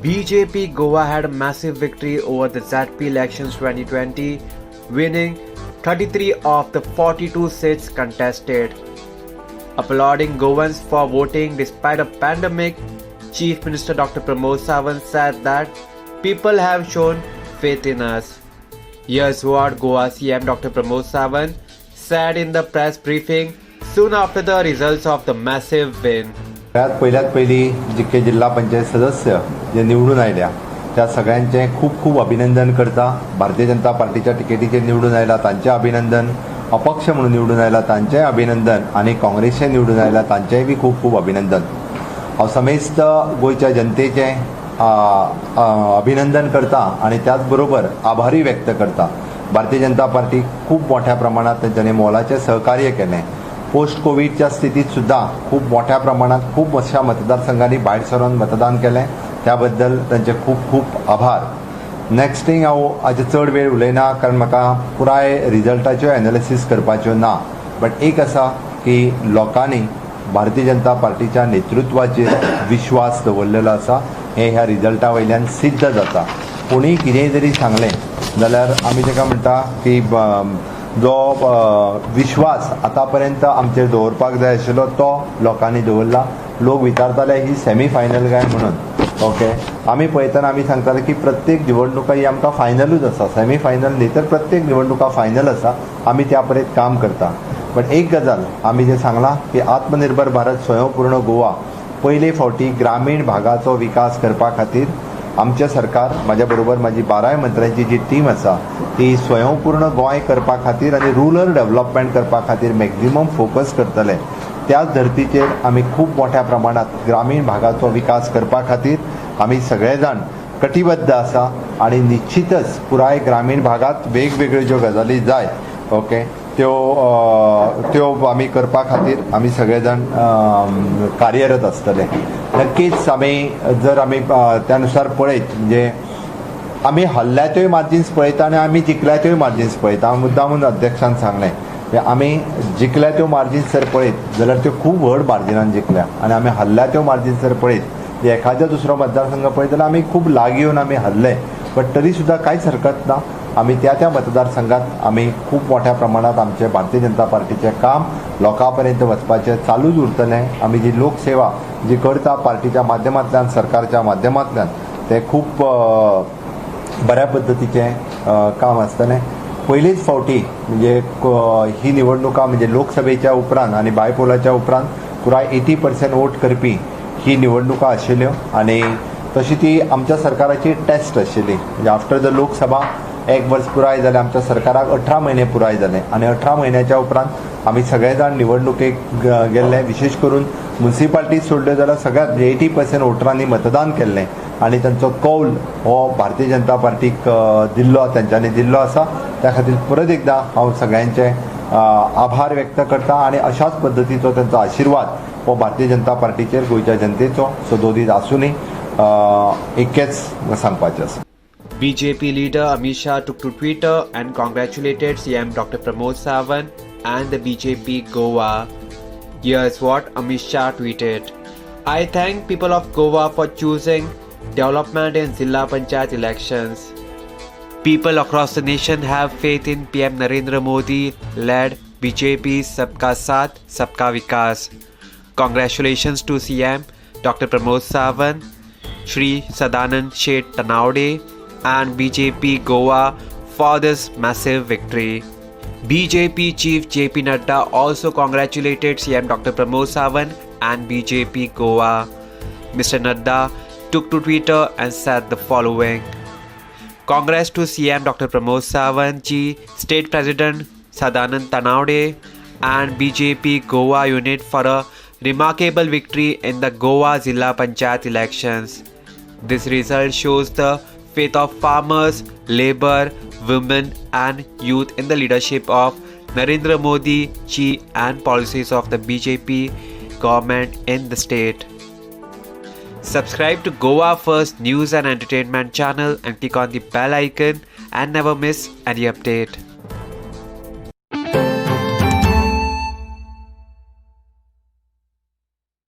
BJP Goa had a massive victory over the ZP elections 2020, winning 33 of the 42 seats contested. Applauding Goans for voting despite a pandemic, Chief Minister Dr. Pramod Sawant said that people have shown faith in us. Here's what Goa CM Dr. Pramod Sawant said in the press briefing soon after the results of the massive win. सगळ्यात पयल्यात पयलीं जितके जिल्हा पंचायत सदस्य जे निवडून आयल्या त्या सगळ्यांचें खूब खूब अभिनंदन करता. भारतीय जनता पार्टीच्या तिकेटीचेर निवडून आयला तांचें अभिनंदन, अपक्ष म्हणून निवडून आयला तांचेंय अभिनंदन आनी काँग्रेसचें निवडून आयला तांचेंय बी खूब खूब अभिनंदन. हांव समेस्त गोंयच्या जनतेचें अभिनंदन करता आनी त्याच बरोबर आभारूय व्यक्त करता. भारतीय जनता पार्टी खूब मोठ्या प्रमाणात तेंच्यांनी मोलाचें सहकार्य केलें. पोस्ट कोवीडच्या स्थितीत सुद्दां खूब मोठ्या प्रमाणात खूब अशा मतदारसंघांनी भायर सरून मतदान केलें, त्या बद्दल तांचे खूब खूब आभार. नॅक्स्ट थिंग, हांव हाजेर चड वेळ उलयना कारण म्हाका पुराय रिजल्टाच्यो एनालिसीस करपाच्यो ना. बट एक आसा की लोकांनी भारतीय जनता पार्टीच्या नेतृत्वाचेर विश्वास दवरलेलो आसा हें ह्या रिजल्टा वयल्यान सिद्ध जाता. कोणीय कितेंय जरी सांगलें जाल्यार आमी ताका म्हणटा की जो विश्वास आतां पर्यंत आमचेर दवरपाक जाय आशिल्लो तो लोकांनी दवरला. लोक विचारताले ही सेमी फायनल काय म्हणून. ओके, आमी पळयतना आमी सांगताले की प्रत्येक निवडणुका ही आमकां फायनलूच आसा, सेमी फायनल न्ही तर प्रत्येक निवडणुका फायनल आसा. आमी त्या परेत काम करता. बट एक गजाल आमी जें सांगलां की आत्मनिर्भर भारत, स्वयंपूर्ण गोवा, पयले फावटी ग्रामीण भागाचो विकास करपा खातीर आमचें सरकार, म्हाज्या बरोबर म्हाजी बाराय मंत्र्यांची जी टीम आसा ती स्वयंपूर्ण गोंय करपा खातीर आनी रुरल डेव्हलपमेंट करपा खातीर मॅक्झिमम फोकस करतले. त्याच धर्तीचेर आमी खूब मोठ्या प्रमाणात ग्रामीण भागाचो विकास करपा खातीर आमी सगळे जाण कटिबद्ध आसा आनी निश्चितच पुराय ग्रामीण भागात वेगवेगळ्यो ज्यो गजाली जाय, ओके, त्यो आमी करपा खातीर आमी सगळे जाण कार्यरत आसतले. नक्कीच आमी जर आमी त्यानुसार पळयत म्हणजे आमी हरल्या त्योय मार्जिन्स पळयता आनी आमी जिखल्या त्योय मार्जिन्स पळयता. हांव मुद्दामून अध्यक्षान सांगलें, म्हणजे आमी जिखल्या त्यो मार्जिन्स जर पळयत जाल्यार त्यो खूब व्हड मार्जिनान जिखल्या आनी आमी हरल्या त्यो मार्जिन्स जर पळयत म्हणजे एखाद्या दुसरो मतदारसंघ पळयत जाल्यार आमी खूब लागीं येवन आमी हरले. बट तरी सुद्दां कांयच हरकत ना. आमी त्या त्या मतदारसंघात आमी खूब मोठ्या प्रमाणात आमचें भारतीय जनता पार्टीचें काम लोकां पर्यंत वचपाचें चालूच उरतलें. आमी जी लोकसेवा जी करता पार्टीच्या माध्यमांतल्यान, सरकारच्या माध्यमांतल्यान, तें खूब बऱ्या पद्दतीचें काम आसतलें. पयलीच फावटी म्हणजे ही निवडणुका म्हणजे लोकसभेच्या उपरांत आनी बायपोलाच्या उपरांत पुराय 80% वोट करपी ही निवडणुका आशिल्ल्यो आनी तशी ती आमच्या सरकाराची टेस्ट आशिल्ली. म्हणजे आफ्टर the Lok Sabha एक वर्स पुराय जालें, आमच्या सरकाराक 18 म्हयने पुराय जाले आनी 18 म्हयन्याच्या उपरांत आमी सगळे जाण निवडणुकेक गेल्ले. विशेश करून मुन्सिपाल्टी सोडल्यो जाल्यार सगळ्यात 80% वोटरांनी मतदान केल्लें आनी तांचो कौल हो भारतीय जनता पार्टीक दिल्लो, तेंच्यांनी दिल्लो आसा. त्या खातीर परत एकदां हांव सगळ्यांचे आभार व्यक्त करता आनी अशाच पद्दतीचो तांचो आशिर्वाद हो भारतीय जनता पार्टीचेर गोंयच्या जनतेचो सदोदीत आसुनी, इतकेंच सांगपाचें आसा. BJP leader Amit Shah took to Twitter and congratulated CM Dr. Pramod Sawant and the BJP Goa. Here's what Amit Shah tweeted. I thank people of Goa for choosing development in Zilla Panchayat elections. People across the nation have faith in PM Narendra Modi led BJP Sabka Saath, Sabka Vikas. Congratulations to CM Dr. Pramod Sawant, Shri Sadanand Shet Tanavade and BJP Goa for this massive victory. BJP Chief JP Nadda also congratulated CM Dr. Pramod Sawant and BJP Goa. Mr. Nadda took to Twitter and said the following. Congrats to CM Dr. Pramod Sawant ji, State President Sadanand Tanavade and BJP Goa unit for a remarkable victory in the Goa Zilla Panchayat elections. This result shows the faith of farmers, labor, women and youth in the leadership of Narendra Modi ji and policies of the BJP government in the state. Subscribe to Goa First News and Entertainment channel and click on the bell icon and never miss any update.